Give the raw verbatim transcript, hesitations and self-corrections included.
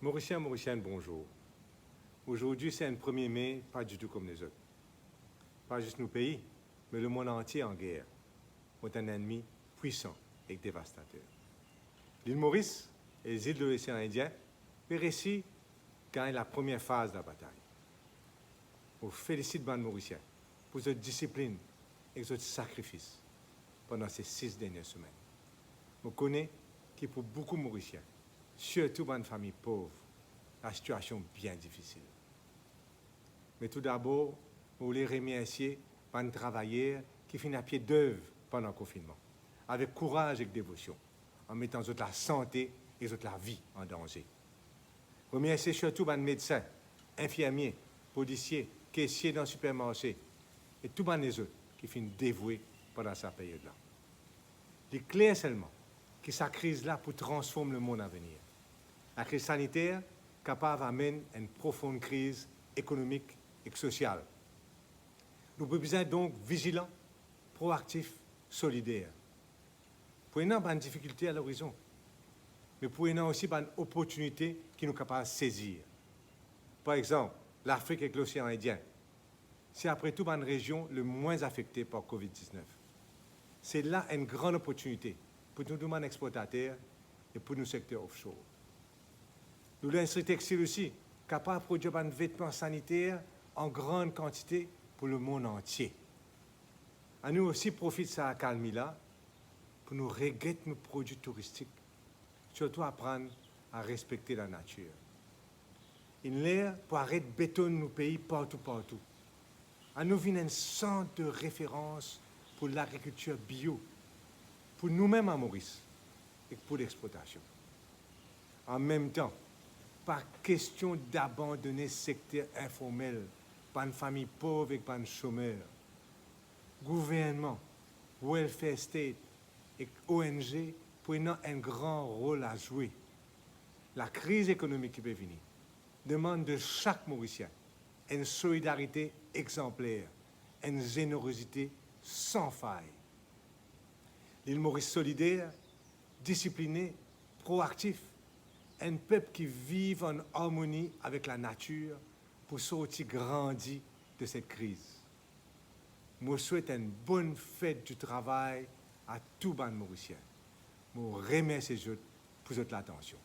Morisien, Morisienn, bonzour. Ozordi se enn premie me pa ditou kom lezot. Pa zis nou pei, me lemonn antie an ger kont enn ennmi pwisan ek devastater. Lil Moris e zil de Losean Indien pe resi gagn lapremier faz labatay. Mo felisit bann Morisien pou zot disiplinn ek zot sakrifis pandan se sis dernie semenn. Mo kone ki pou boukou Morisien, sirtou bann fami pov, lasitiasion bien difisil. Me toudabor, mo oule remersie bann travayer ki finn apie dev pandan konfinnman, avek kouraz ek devosion, an metan zot lasante e zot lavi an danze. Remersie sirtou bann medsin, infirmie, polisie, kesie dan sipermarse e tou bann lezot ki finn devoue pandan sa period la. Li kler selman ki sa kriz la pou transform lemonn avenir. Lakriz saniter kapav amenn enn profonn kriz ekonomik ek sosial. Nou pou bizin donk vizilan, proaktif, solider. Pou ena bann difikilte a lorizon, me pou ena osi bann oportinite ki nou kapav sezir. Par exanp, Lafrik ek Losean Indien, se apre tou bann rezion lemwin afekte par kovid diznef. Se la enn gran oportinite pou nou, nou bann exportater e pou nou sekter offshore. Nou lindstri textil osi kapav prodwir bann vetman saniter an gran kantite pou lemonn antie. Anou osi profit sa akalmi la pou nou reget nou prodwi touristik, sirtou aprann a respekte lanatir. Inn ler pou aret betonn nou pei partou, partou. Anou vinn enn sant de referans pou lagrikiltir bio, pou noumem a Moris ek pou lexportasion. An mem tan, pa kestion dabandone sekter informel, bann fami pov ek bann somer. Gouvernman, welfare state ek O N G pou ena enn gran rol a zwe. Lakriz ekonomik ki pe vini demann de sak Morisien enn solidarite exanpler, enn zenerozite san fay. Lil Moris solider, disipline, proaktif, enn pep ki viv an armoni avek lanatir pou sorti grandi de set kriz. Mo swet enn bonn fet di travay a tou bann Morisien. Mo remersie zot pou zot latansion.